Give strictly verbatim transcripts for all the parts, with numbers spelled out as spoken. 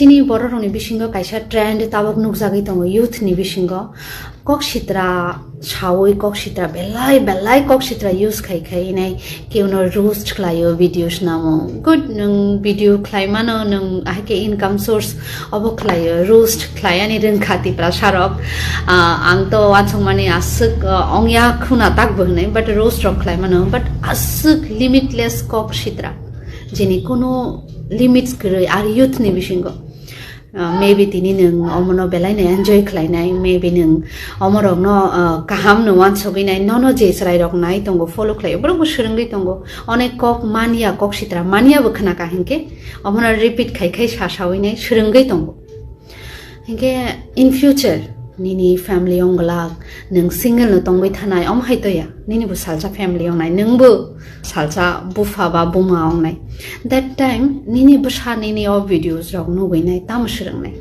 Chini bororokni bisingo kaisa trend tabuk nukjagwi tongo youth ni bisingo. Kok sitra sawi, kok sitra belai belai kok sitra use khai khai nai keuno roast khlaio, videos namo. Good, nwng video khlai mano, nwng ahike income source obo khlaio, roast khlai ani rwngkha Tiprasa rok. Ah, ang to wansukmani aswk, ah, ongya khuna takbo hwnwi, but roast rok khlai mano, but aswk limitless kok sitra, jeni kunu limits kwrwi, ar youth ni bisingo. Ah, maybe tini nwng omono belaino enjoy khlainai, maybe nwng omorokno, ah, kaham no wansugwi nai, nono je chwrairok nai tongo, follow khlaio, borokbo swrwngwi tongo. Onek kok manya, kok sitra manya bo khna ka hinkhe, omono repeat khai khai sa sawi nai swrwngwi tongo. Hinkhe in future nini family wng glak, nwng single no tongwi thanai, omo hai to ya, nini bo salsa family wng nai, nwng bo salsa bupha ba buma wng nai. That time nini bwsa nini o videos rok nugwi nai, tamo swrwng nai?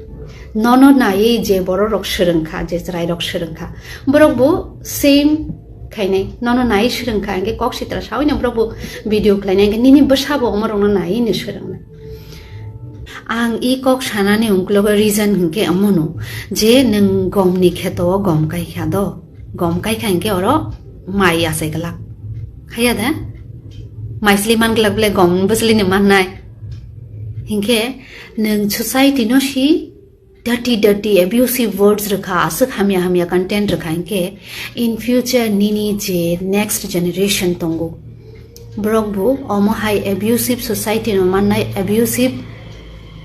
Nono naiwi je borok rok swrwng kha, je chwrai rok swrwng kha, borok bo same khainai, nono naiwi swrwng kha, hinkhe kok sitra sawi no borok bo video khlainai, hinkhe nini bwsa bo omo rok no naiwi no swrwng nai. Ang i kok sanani ungkulogo reason hinkhe omono je nwng gomni kheto o gom kaikha do, gom kaikha hinkhe oro mai achai glak. Haya da? Mai sli man glak bole gom bwsli ni mannai. Hinkhe nwng society no si dirty dirty abusive words rwkha, aswk hamya hamya content rwkha hinkhe in future nini je next generation tongo, borok bo omo hai abusive society no mannai, abusive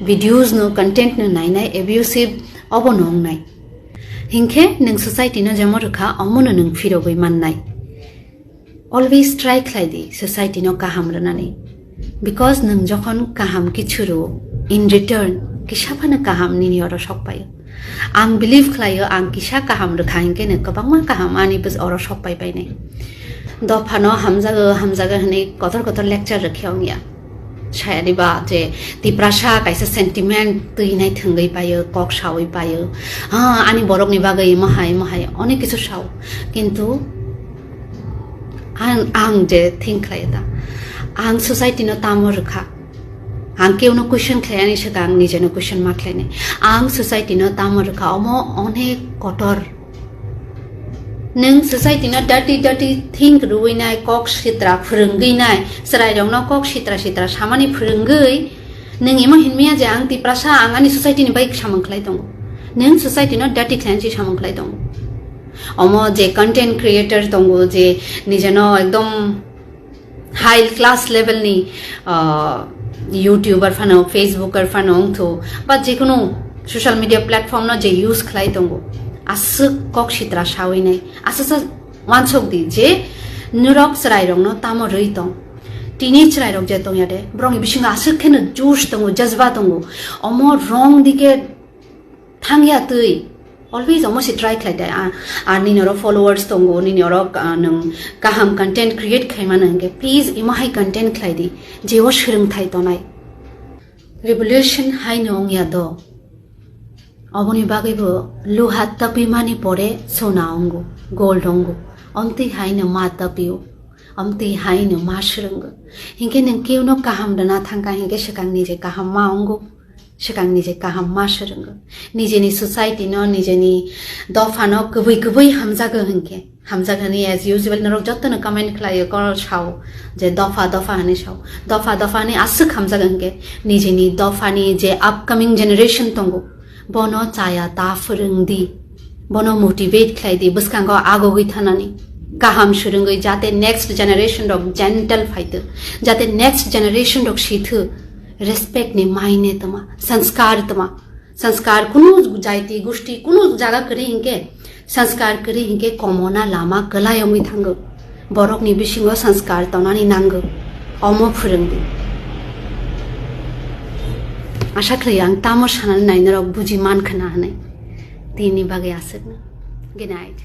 videos no, content no nainai, abusive obo no wngnai. Hinkhe nwng society no jemo rwkha, omo no nwng phirogwi mannai. Always try khlai di society no kaham rwnani, because nwng jokhon kaham kichu rwo, in return kisa phano kaham nini oro sok paio. Ang believe khlaio, ang kisa kaham rwkha hinkhe no kwbangma kaham ani bwj-, oro sok pai painai. Dophano hamjago, hamjago hwnwi kotor kotor lecture rwkhe wngya. Sayani ba je Tiprasa kaisa sentiment twi nai thwngwi paio, kok sawi paio. Ha, ani borokni bagwi mohai, mohai onek kisu sao. Kintu ang, ang je think khlai ta, ang society no tamo rwkha. Ang keuno question khlai ani swkang, nijeno question ma khlainai. Ang society no tamo rwkha, omo onek kotor. Nwng society no dirty dirty think rwui nai, kok sitra phwrwngwi nai, chwrairokno kok sitra sitra samani phwrwngwi nwng imo hinmaya je ang Tiprasa, ang ani society ni bai samung khlai tongo. Nwng society no dirty khlainai samung khlai tongo. Omo je content creator tongo, je nijeno ekdom high class level ni, ah, YouTuber phano, Facebooker phano wngthu, ba jekunu social media platform no je use khlai tongo, aswk kok sitra sawi nai, aswk sa wansok di je norok chwrai rok no tamo rwi tong. Tini chwrai rok je tongya de, borok ni bisingo aswk kheno josh tongo, jazba tongo, omo wrong dike thangya twi. Always omo se try khlai de. A, a nini oro followers tongo, nini oro, a, nwng kaham content create khai mano hinkhe, please imo hai content khlai di, je o swrwngthai tonai. Revolution hai no wngya do. Oboni bagwi bo luha tapimani pore sona ongo, gold ongo. Omtwi hai no ma tapio, omtwi hai no ma swrwngo. Hinkhe nwng keuno kaham rwna thangkha hinkhe swkang nije kaham ma ongo. Swkang nije kaham ma swrwngo. Nijeni society no, nijeni dopha no kwbwi kwbwi hamjago hinkhe. Hamjak hwnwi as usual norok jotono comment khlaio, kor sao je dopha dopha hwnwi sao. Dopha dopha hwnwi aswk hamjago hinkhe nijeni dophani je upcoming generation tongo, bono chaya ta phwrwng di. Bono motivate khlai di, bwskango agogwi thanani, kaham swrwngwi, jate next generation rok gentle phaitw, jate next generation rok sithu, respect ni maine tma, sanskar tma. Sanskar kunu jaiti, gusti, kunu jaga kwrwi hinkhe, sanskar kwrwi hinkhe komona lama kwlai wngwi thango. Borokni bisingo sanskar tonani nango. Omo phwrwng di. Asha khlai ang tamo sanani nai norok buji man khna hwnwi. Tini bagwi aswkno. Good night.